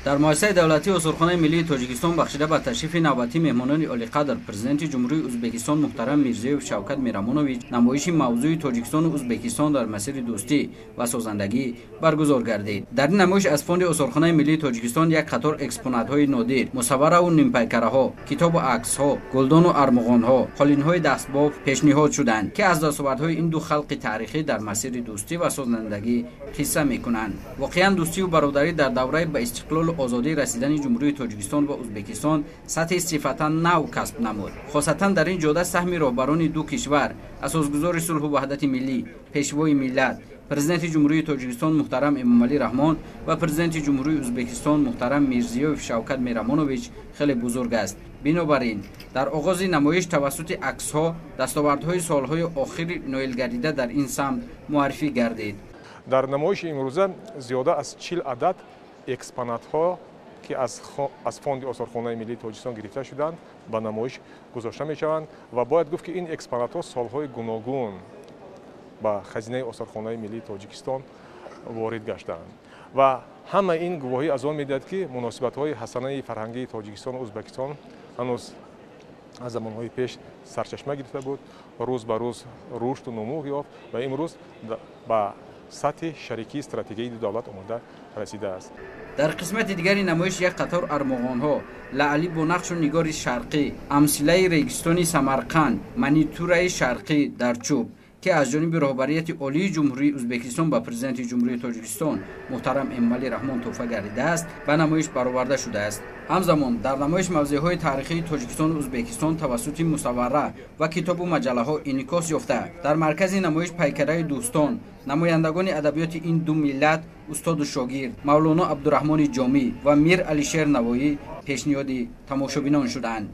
Дар муассисаи давлатии Осорхонаи миллии Тоҷикистон бахшида ба ташрифи навбатии меҳмонони олиқадр, Президенти Ҷумҳурии Ӯзбекистон муҳтарам Мирзиёев Шавкат Мирамонович намоиши мавзӯи Тоҷикистону Ӯзбекистон дар масири дӯстӣ ва созандагӣ баргузор гардид. Дар ин намоиш аз фонди Осорхонаи миллии Тоҷикистон як қатор экспонатҳои нодир, мусаввараву нимпайкараҳо, китобу аксҳо, гулдону армуғонҳо, қолинҳои дастбоф пешниҳод шуданд, ки аз дастовардҳои ин ду халқи таърихӣ дар масири дӯстӣ ва созандагӣ қисса мекунанд. Воқеан, дӯстиву бародарӣ дар давраи ба истиқлолу озодӣ расидани Ҷумҳурии Тоҷикистон ва Ӯзбекистон сатҳи сифатан нав касб намуд. Хосатан дар ин ҷода саҳми роҳбарони ду кишвар, асосгузори сулҳу ваҳдати миллӣ, Пешвои миллат, Президенти Ҷумҳурии Тоҷикистон муҳтарам Эмомалӣ Раҳмон ва Президенти Ҷумҳурии Ӯзбекистон муҳтарам Мирзиёев Шавкат Мирамонович хеле бузург аст. Бинобар ин дар оғози намоиш тавассути аксҳо дастовардҳои солҳои охири ноилгардида дар ин самт муаррифӣ гардид. Дар намоиши имрӯза зиёда аз 40 адад экспонатҳо, ки аз фонди Осорхонаи миллии Тоҷикистон гирифта шуданд, ба намоиш гузошта мешаванд ва бояд гуфт, ки ин экспонатҳо солҳои гуногун ба хазинаи Осорхонаи миллии Тоҷикистон ворид гаштаанд ва ҳама ин гувоҳӣ аз он медиҳад, ки муносибатҳои ҳасанаи фарҳангии Тоҷикистону Ӯзбекистон ҳанӯз аз замонҳои пеш сарчашма гирифта буд, рӯз ба рӯз рушду нумӯ ёфт ва имрӯз ба сатҳи шарикии стратегияи ду давлат омода расидааст. Дар қисмати дигари намоиш як қатор армуғонҳо, лаъли бо нақшу нигори шарқӣ, амсилаи регистони Самарқанд, манитураи шарқӣ дар чӯб, ки аз ҷониби роҳбарияти олии Ҷумҳурии Ӯзбекистон ба Президенти Ҷумҳурии Тоҷикистон муҳтарам Эмомалӣ Раҳмон тӯҳфа гардидааст, ба намоиш бароварда шудааст. Ҳамзамон дар намоиш мавзеъҳои таърихии Тоҷикистону Ӯзбекистон тавассути мусаввара ва китобу маҷаллаҳо инъикос ёфта, дар маркази намоиш пайкараи дӯстон, намояндагони адабиёти ин ду миллат, устоду шогирд, Мавлоно Абдураҳмони Ҷомӣ ва Мир Алишер Навоӣ пешниҳоди тамошобинон шуданд.